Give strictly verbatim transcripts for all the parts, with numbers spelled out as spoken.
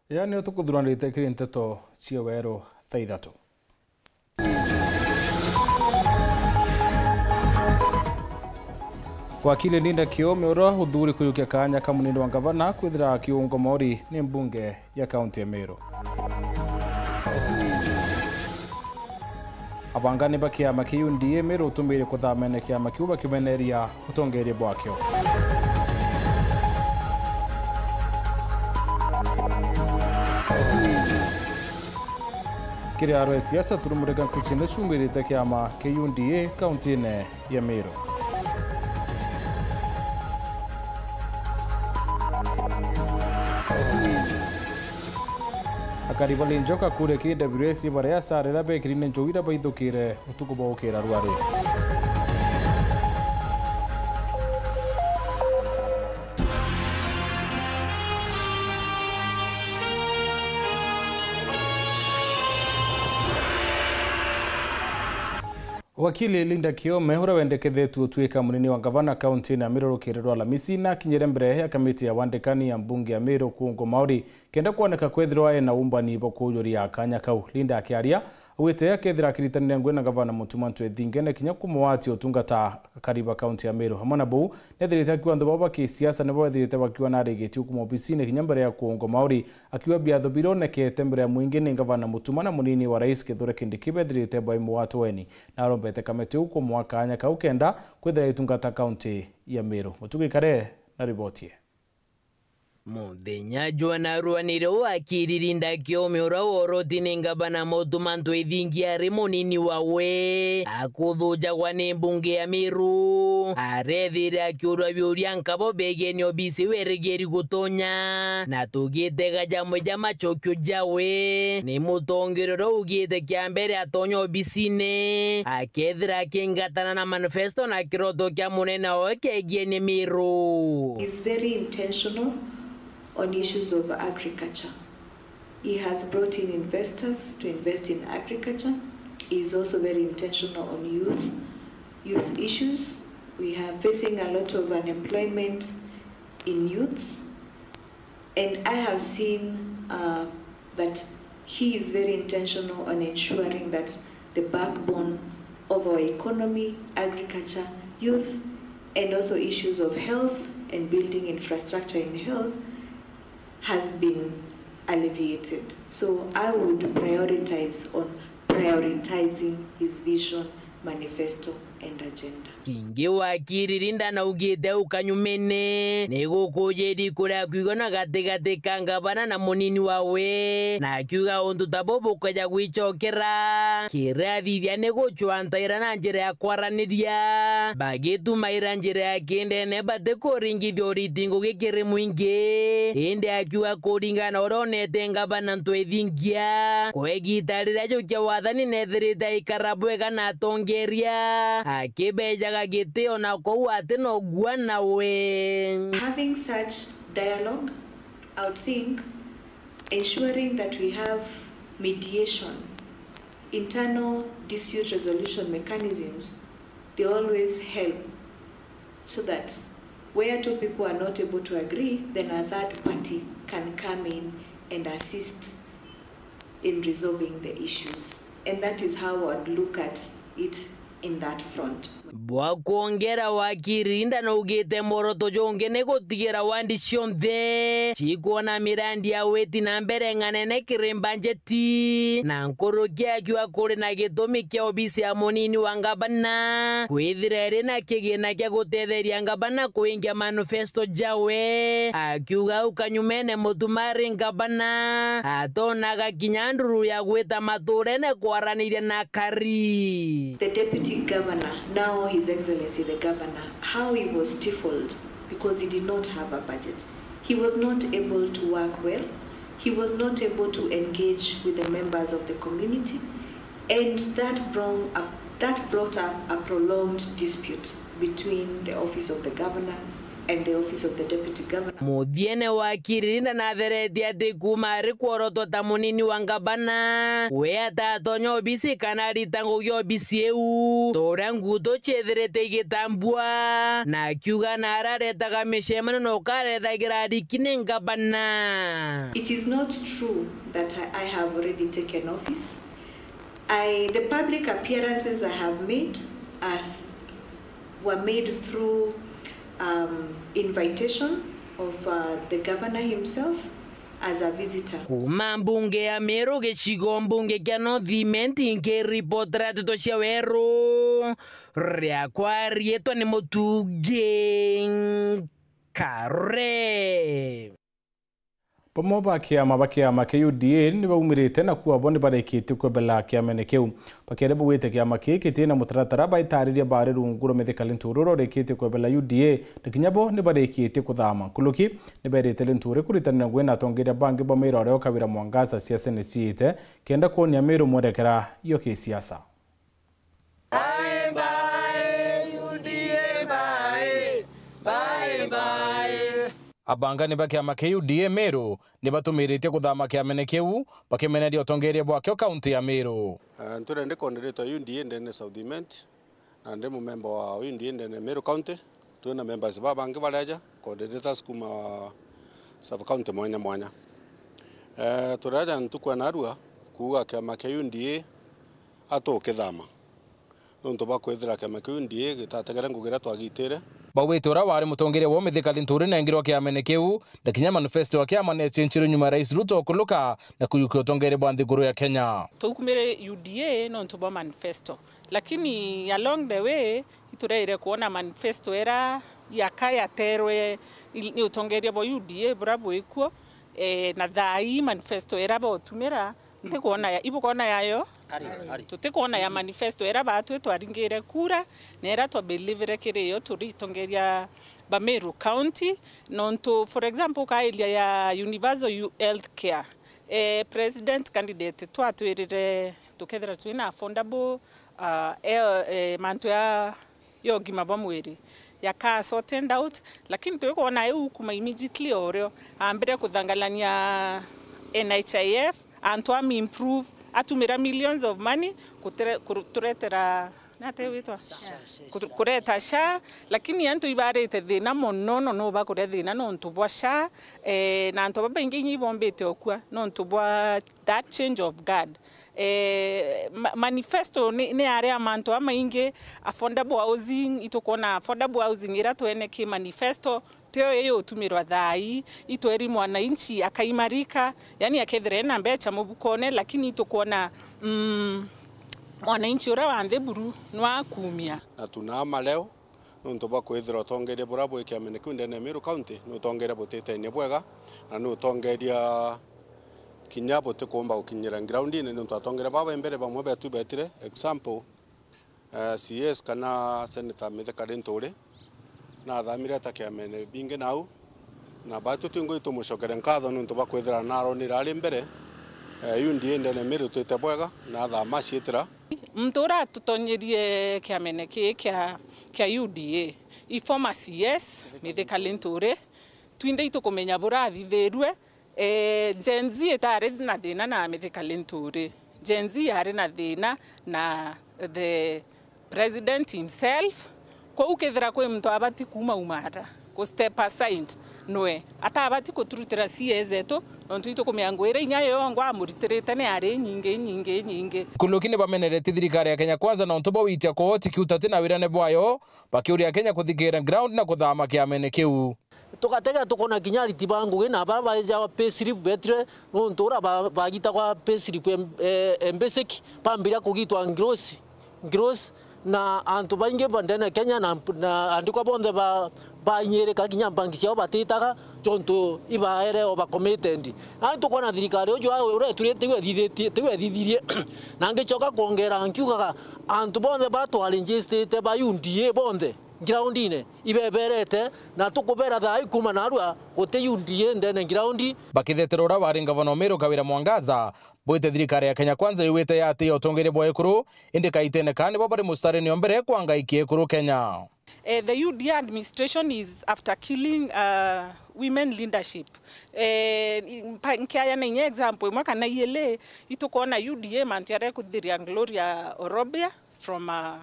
Yaani, utukuthuranirite kiri nteto cia weru thaa ithatu. Wakili Linda Kiome, uria uthuri kuyukia kanya ka munini wa ngavana kwithira akiungwa mauri ni mbunge ya kaunti ya Meru. Abangani ba kiama kia U D A Meru utumire kuthamene kiama kiu bakiumeneria utongeria bwakio. Kiri arwe siasa turumurika nkuchinde ciumirite kiama kia U D A kauntine ya Meru. Akari bari njoka kuria K W S baria asara iria bekirine njogu iria baithukire utuku bwa ukira rwari. Wakili Linda Kiome, uria wendekethetue utuika munini wa ngavana kauntine ya Meru rukiri rwa Alamisi, na akinyire mbere ya kamiti ya wandikani ya mbunge ya Meru kuungwa mauri kenda kwoneka kwethirwa ena umbani bwa kuujuria kanya kau. Linda akiaria, augite akethira akiritanire ngugi na ngavana Mutuma M'Ethingia na kinya kumugwatia utungata akari ba kaunti ya Meru. Amwe na bau, nethirite akiuga antu bau ba kisiasa nibo bethirite bakiuga narigitiu kuma obisine kinya mbere ya kuungwa mauri, akiuga biatho bironekete mbere ya mwingi ni ngavana Mutuma na munini wa rais Kithure Kindiki bethirite baimugwatweni. Na arombete kamiti iu kumwa kanya kau kenda kwithira itungata kaunti ya Meru. Mutugi Kare na riboti ii. Muthenya jwa narua nirio wakiri Linda Kiome uria woroti ni ngavana Mutuma M'Ethingia ari munini wawe akuthujagwa ni mbunge ya Meru, arethire akiurwa biuria nkabo begie ni obisi iu erigiri gutonya, na tugitega jamwe ja macokio jawe ni mutongeria uria ugite kia mbere atonya obisine, akethira akingatana na manifesto na kiroto kia munene wawe kegie ni Meru. Is very intentional on issues of agriculture. He has brought in investors to invest in agriculture. He is also very intentional on youth, youth issues. We are facing a lot of unemployment in youths. And I have seen, uh, that he is very intentional on ensuring that the backbone of our economy, agriculture, youth, and also issues of health and building infrastructure in health has been alleviated. So I would prioritize on prioritizing his vision, manifesto, and agenda. Kingi wakiri Linda naugite au kanyumene ni gukujiri kuria kwigua na gatigati ka ngavana na munini wawe, na akiuga untu ta buu bukeja gwicokera, kirathithia ni gucwantaira na njira ya kwaraniria, bagitumaira njira ya kindene batikuringithia uriti ngugi kiri mwingi. Indi akiuga kuringana na uria onete ngavana M'Ethingia, kwa igita riria ajukia wathani nethirite aikara bwega na atongeria, akibejaga gitio na kou ati no gua nawe. Having such dialogue, I would think ensuring that we have mediation, internal dispute resolution mechanisms, they always help so that where two people are not able to agree, then a third party can come in and assist in resolving the issues. And that is how I'd look at it in that front. Bwa kwongera, wakiri Linda naugite mworoto jungi ni gutigira wandi cionthe cikwona mirandi ya witi na mbere ng'anene kiri mbanjeti, na nkuruki akiuga kuri na gitumi kia obisi ya munini wa ngavana kwithira iri na kigina kia gutetheria ngavana kuingia manifesto jawe, akiuga au kanyumene Mutuma ari ngavana atonaga kinya nduru ya gwita maturene kwaraniria na akari. The deputy governor, now His Excellency the governor, how he was stifled because he did not have a budget. He was not able to work well. He was not able to engage with the members of the community, and that brought up, that brought up a prolonged dispute between the office of the governor and the office of the deputy governor. Muthiene wa Kiriri ndanatheretie ati kuuma ari kworotwa ta munini wa ngavana, we atatonya obisi kana arita ngugi obisi iu, ta uria ngutu ciithirite igitambua, na akiuga na araretaga micemanio na ukarethagira ariki ni ngavana. It is not true that I, I have already taken office. I, the public appearances I have made are, were made through um, invitation of uh, the governor himself as a visitor. Kuuma mbunge ya Meru gicigo mbunge kia North Imenti, nkiripotera ndeto cia weru, riakwa riitwa ni Mutungi Kare. Bamwe ba kiama ba kiama kia U D A ni baumirite na kuuga bo ni barikitie kwebela kiamene kiu. Bakiaria baugite kiama kii kitina mutaratara, baitariria bari rungu rwa Mithika Linturi uria urikitie kwebela U D A, na kinya bo ni barikitie kuthama. Nkuruki ni berite Linturi kuritania ngugi na atongeria bangi ba Meru aria o Kawira Mwangaza siasa ni ciite kenda kwonia Meru mwerekera yo kisiasa. Bye bye, U D A, bye. Bye bye. Abangani ba kiama kia U D A Meru ni batumiritie kuthama kiamene kiu, bakimeneria utongeria bwakio kaunti ya Meru. Eh, nturendi coordinator U D A ndene South Imenti, na ndi mumemba wa U D A ndene Meru County. Twina members babangi bari aja, coordinators kuma sub county mwanya mwanya. Eh, turi aja ntuku ya narua kuuga kiama kia U D A atukithama. Nontu bwa kwithira kiama kiu U D A gitategere ngugi iria twagitire. Baugite uria wari mutongeria wa Mithika Linturi nengirwa kiamene kiu, na kinya manifesto ya kiama necenchirwe nyuma ya Rais Ruto kuluka na kuyukia utongeria bwa nthiguru ya Kenya. Twaukumire U D A nontu bwa manifesto, lakini along the way itureire kwona manifesto era yaka yaterwe il-, ni utongeria bwa U D A bura bwikuo, eh, na thaa ii manifesto era botumira Ntikwona ya, ibukwona yayo? Ari, ari. Tutikwona ya manifesto era batwi twaringire kura, na era twabelivire kiri yo turitongeria ba Meru County, nontu, for example, ukairia ya universal u-, health care, eh, president candidate twatwirire tukethira twina affordable, ah, eh, eh, mantu ya ya ugima bwa mwiri, yakaa sorted out, lakini twikwona iu kuma immediately o rio ambire kuthangalania N H I F, antu am improve, atumira millions of money kuture-, kuturetera, nate witwa? Kutu-, kureta SHA, lakini antu ibarite thina mono, no, no bakuria thina nontu bwa SHA, eh, na antu babaingi inya ibombite okua nontu bwa that change of guard. Eh, ma-, manifesto ni, ni aria mantu amaingi, affordable housing, itukwona affordable housing ira twene ki manifesto, tio iyo utumirwa thaa ii, itweri mwananchi akaimarika, yani akethira ena mbecha mubukone, lakini itukwona, mm, mwananchi uria wa nthi buru nwakumia. Na tunaama leo, nontu bwa kwithira utongeria buria bwi kiamene kiu ndene ya Meru County ni utongeria butitenie bwega, na ni utongeria kinya butikumba gukinyira groundine, nontu atongeria baba mbere bamwe betu betire. Example, eh, C S kana Senator Mithika Linturi nathamire ta kiamene bingi nau, na batu twingwi tumucokere nkatho nontu bwa kwithira naronire ari mbere, eh, U D A ndene ya Meru twite bwega, na athama ciitira. Muntu uria atutonyerie kiamene kii kia, kia U D A, i former C S, Mithika Linturi. Twinthe itukumenya burathithirue. Eh, Gen Z itari na thina na Mithika Linturi. Gen Z yari na thina na the president himself. Kwou kethira kwi muntu abati kuuma umara, ku step aside, nwe atabati kuturutira C A zetu, nontu itukumenya ngugi iria inya yongwa amuritirite ni ari nyingi, nyingi, nyingi. Kuluki ni bameneretie thirikari ya Kenya Kwanza nontu bwa gwitia koti kiu tati na wirane bwayo, bakiuria Kenya kuthikiira ground na kuthama kiamene kiu. Tugatega tukona kinya ariti ba ngugi na bara baeja pay slip betire, nontu ura ba-, bagitagwa pay slip em-, eh, embeseki, bambira kugitwa ngirosi. Gross, na antu baingi ba ndene Kenya na, na andikwa bonthe ba, bainyirika kinya mbangi ciao batitaga, jontu ibaere over committed. Na tukwona thirikari uju a-, uria eturite iu ethithitie, tiu ethithirie. Na ngicoka kwongera nkiugaga, antu bonthe batwaregistrite ba U D A bonthe, ngiraundine ibeberete, na tukubera thaa ii kuuma narua guti U D A ndene ngiraundi. Bakithetera uria wari ngavana o Meru Kawira Mwangaza, bwite thirikari ya Kenya Kwanza yugite yatiia utongeria bwa ekuru, indi kaitene kaa nibo bari mustarine o mbere kwanga iki ekuru Kenya. Eh, the U D A administration is after killing, uh, women leadership. Eh, mpa-, nkiaya na inya example imwe kana iili, itukwona U D A mantu jaria kuthiria Gloria Orobia from, uh,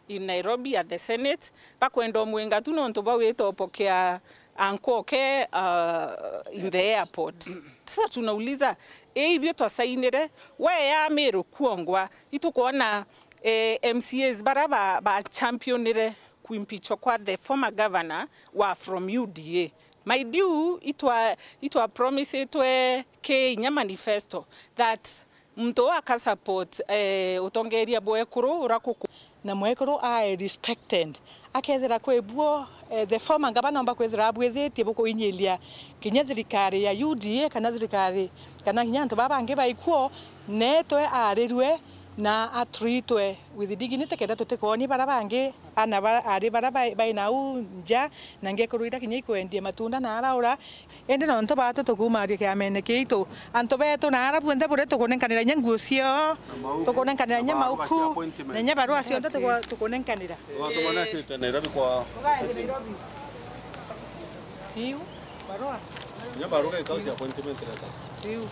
in Nairobi at the Senate, bakwenda umwinga tu nontu bwa gwita upokea ankoke, uh, in the airport. Sasa tunauliza, ii ibio twasainire, we ya Meru kuongwa, itukwona, eh, M C As bara ba, ba championire kuimpeachwa kwa the former governor wa from U D A. Mind you, itwa, itwa promisitwe ki inya manifesto that muntu uu aka support, eh, utongeria bwa ekuru ura kuku. Na mwekuru ae respected, akethira kwi buo, eh, the former governor omba kwithira abwithitie bukuinyiria kinya thirikari ya U D A kana thirikari, kana kinya antu baa bangi baikuo, netwe arirue na atreatwe with dignity, kenda tutikooni bara bangi, ana ba-, ari bara bai, bai nau nja, na ngekuru ira kinya ikwendie matunda na araura. Indi nontu batu tukuumaria kiamene kiitu, antu betu na ara bunthe buri tukunenkanira inya nguo ciao, tukunenkanira inya mauku, na inya barua cionthe tuku-, tukunenkanira. Watuma na kite Nairobi kwa ofisi. Iu, barua. Inya barua ikau cia appointment letters. Iu.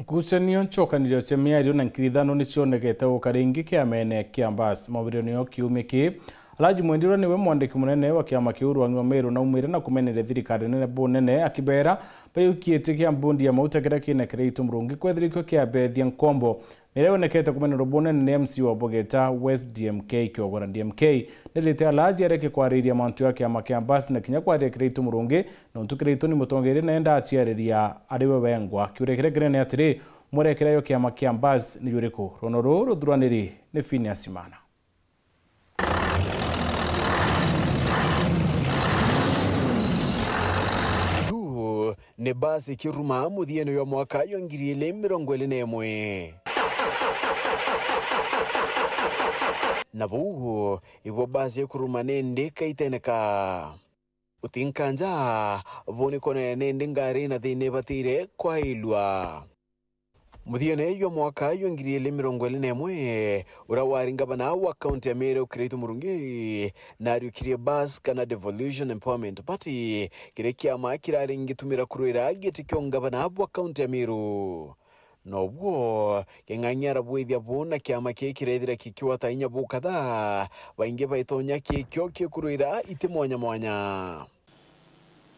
Ngucanio, ncokaniro cia miario na nkirithano ni cionekete guka ringi kiamene kia Mbas. Maubirionio kiumia ki, Alhaji Mwendirwa niwe mwandiki munene wa kiama kiu Rwang'i wa Meru naumire na kumeneria thirikari nene bunene, akibera bayukitie kia mbundi ya mauta kiria kina Kiraitu Murungi kwethirikio kiabethia nkombo. Miria yonekete kumenerwa bunene ni M C wa Bugeta West D M K Kiogora. D M K nirite Alhaji areke kwariria mantu ya kiama kia Mbas na kinya kwaria Kiraitu Murungi, nontu Kiraitu ni mutongeria na enda aciariria ari we wengwa. Kiuria kiria kinene atiri, mwerekera yo kiama kia Mbas ni juriku? Rwono ruu ruthuraniri ni Phineas Imana. Uu ni Mbas ikiruma muthiene jwa mwaka jwa ngiri ili mirongo ili na imwe. Na buu ibo Mbas ikuruma nindi kaitene ka. Uti nkanja, buu ni kwonania nindi ngari na thiina ibatiire kwailua. Muthiene jwa mwaka jwa ngiri ili mirongo ili na imwe, uria wari ngavana wa kaunti ya Meru Kiraitu Murungi nariukirie Mbas kana Devolution Empowerment Party, kiria kiama kirari ngitumira kurwira giti kia ungavana bwa kaunti ya Meru. Nobuo, King'ang'i arabwithia buu na kiama kii kirethira kikigwata inya bukatha, baingi baitonya kiikio kikurwira iti mwanya mwanya.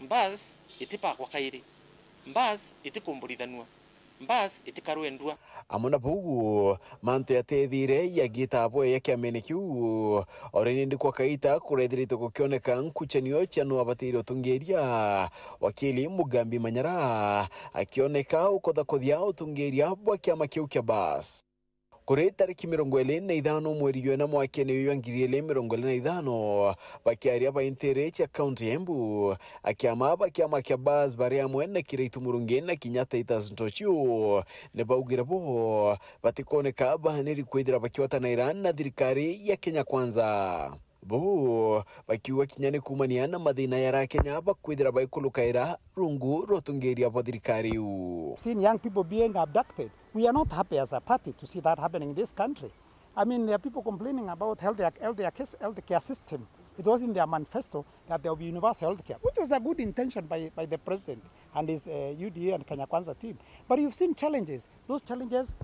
Mbas itipakwa kairi. Mbas itikumburithanua. Mbas itikarwendua. Amwe na buu, mantu yatethire yagita bweya kiamene kiu, o ri nindi kwa kaita kurethirite gukioneka nkucanio cia nu abatire utungiria. Wakili Mugambi Manyara akioneka ukothakothia utungiria bwa kiama kiu kia Mbas. Kuri tariki mirongo ili na ithano mweri jwa ina mwakene uyu jwa ngiri ili mirongo ili na ithano, bakiaria baintiri cia kaunti ya Embu, akiama ba kiama kia Mbas bari amwe na Kiraitu Murungi na kinya Titus Ntochio, ni baugire bo batikoneka baaniri kwithira bakiwatanaira na thirikari ya Kenya Kwanza. Buu bakiuga kinya ni kuumania na mathina ya Akenya bakwithira baikulukaira rungu rwa utungiria bwa thirikari iu. Seen young people being abducted. We are not happy as a party to see that happening in this country. I mean, there are people complaining about health, health, health care system. It was in their manifesto that there will be universal health care, which was a good intention by, by the president and his, uh, U D A and Kenya Kwanza team. But you've seen challenges. Those challenges,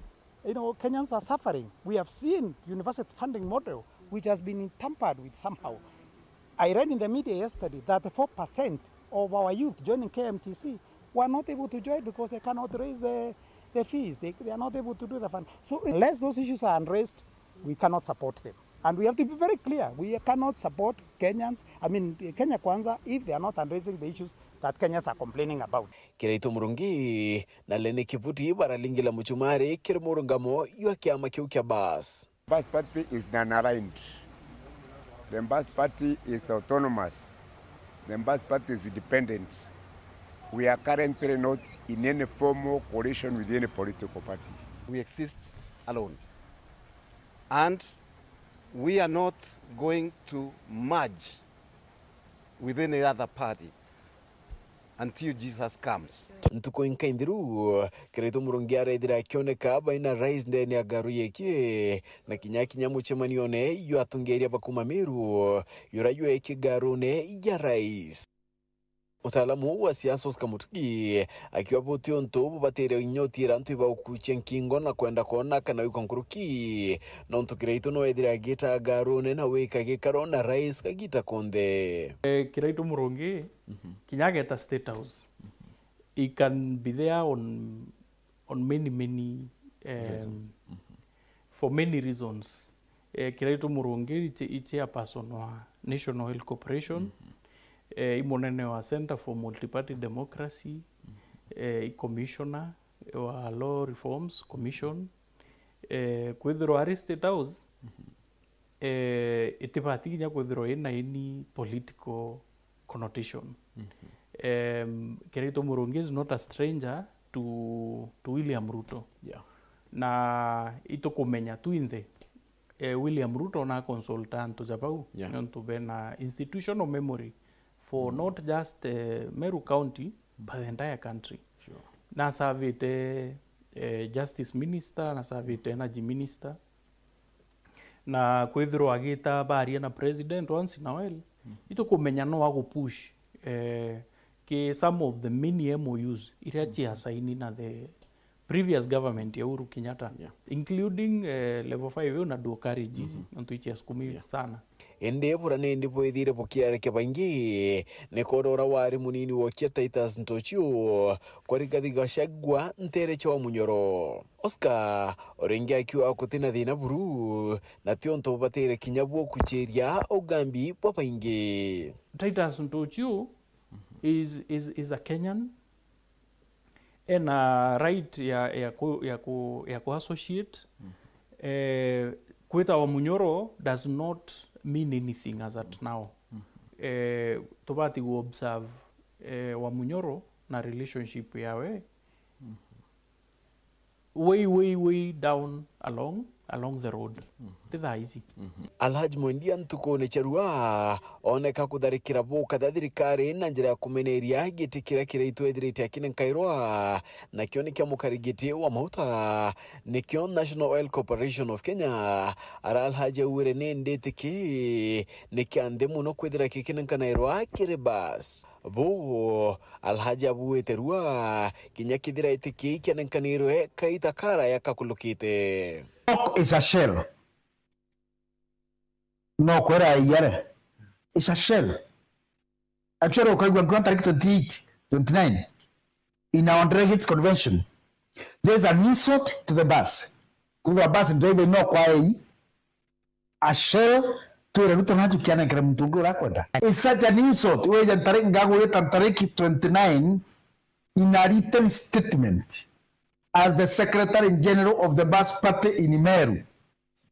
you know, Kenyans are suffering. We have seen university funding model, which has been tampered with somehow. I read in the media yesterday that four percent of our youth joining K M T C were not able to join because they cannot raise the, the fees. They, they are not able to do the fund. So unless those issues are unraised, we cannot support them. And we have to be very clear, we cannot support Kenyans, I mean, Kenya Kwanza, if they are not addressing the issues that Kenyans are complaining about. Kiraitu Murungi na Lenny Kivuti baralingila muchumari kiri murungamo jwa kiama kiu kia Mbas. Mbas Party is non-aligned. The Mbas Party is autonomous. The Mbas Party is independent. We are currently not in any formal coalition with any political party. We exist alone. And we are not going to merge with any other party until Jesus comes. Ntuku inka inthiru, Kiraitu Murungi arethira akioneka baina rais ndene ya ngaru yeki, na kinya kinya mucemanione jwa atongeria ba kuma Meru, jura jweki ngarune ya rais. Mutaalamu wa siasa Oscar Mutugi akiuga buti untu bubatire inya utiira antu ibagukucia nkingo na kwenda kwona kana wikwa nkuruki, nontu Kiraitu no ethire agita ngarune na wika gikaro na rais kagita konthe. Eh, Kiraitu Murungi, kinya ageta State House, he can be there on, on many, many, um, for many reasons. Eh, Kiraitu Murungi, i chairperson wa National Oil Corporation, eh, i munene wa Center for Multiparty Democracy, eh, i commissioner wa Law Reforms Commission, eh, kwithirwa ari State House, eh, itibati kinya kwithirwa ina any political connotation. Em, Kiraitu Murungi is not a stranger to, to William Ruto. Yeah. Na itukumenya twinthe, eh, William Ruto na consulta antu ja bau, yeah, nontu bena institutional memory for not just, eh, Meru County, but the entire country. Sure. Na servite, eh, Justice Minister, na servite Energy Minister. Na kwithirwa agita baria na president once in a while, itukumenya no agupush, eh, ki some of the mini M O Us iria cia saini na the previous government ya Uhuru Kenyatta, yeah, including, eh, level five iu na dual carriage, nontu icia sukumi sana. Indi bura nindi bwithire bukiarekia baingi, ni kwona ura wari munini wokia Titus Ntochio kwa Rigathi Gachagua ntere cia Wamunyoro. Oscar, o ringi akiuga gutina thina buru, na ti untu bubatire kinya bwo kuchiria ugambi bwa baingi. Titus Ntochio is, is, is a Kenyan. Ena right ya, ya ku, ya ku, ya ku associate. Eh, kwita Wamunyoro does not mean anything as at now. Eh, tubati ku observe, eh, Wamunyoro na relationship yawe way, way, way down along, along the road. Ti thaa ici. Alhaji Mwendia ntukune cia rua oneka kutharikira bukatha thirikari na njira ya kumeneria giti kiria Kiraitu ethirite akinenkairwa, nakio ni kia mukari giti wa mauta, nikio National Oil Corporation of Kenya. Ara Alhaji augire ni nditiki ni kia nthi muno kwithira kikinenkanirwa kiri bas. Buu, Alhaji abuite rua, kinya kethira iti kii kianenkanirwe kaita karaya kakulukite. Rock is a shell. No kwera iyare. It's a shell. Actually, ukaigua nkiwa tariki twenty-eight, twenty-nine, in our delegates convention, there's an insult to the bus. Kwithirwa bus driver no kwa ei, a shell, twire Ruto nachu kianenkere muntu ungi urakwenda. It's such an insult. Weja ntare-, ngagwita ntariki twenty-nine in a written statement as the Secretary General of the bus party in Meru.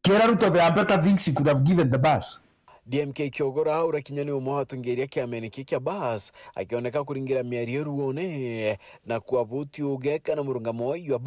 Kira Ruto, there are better things he could have given the bus. D M K Kiogora, urakinya ni umwe wa atongeria kiamene ki kia bus, akioneka kuringira miario ruone na kuabuti uge kana murungamo jwa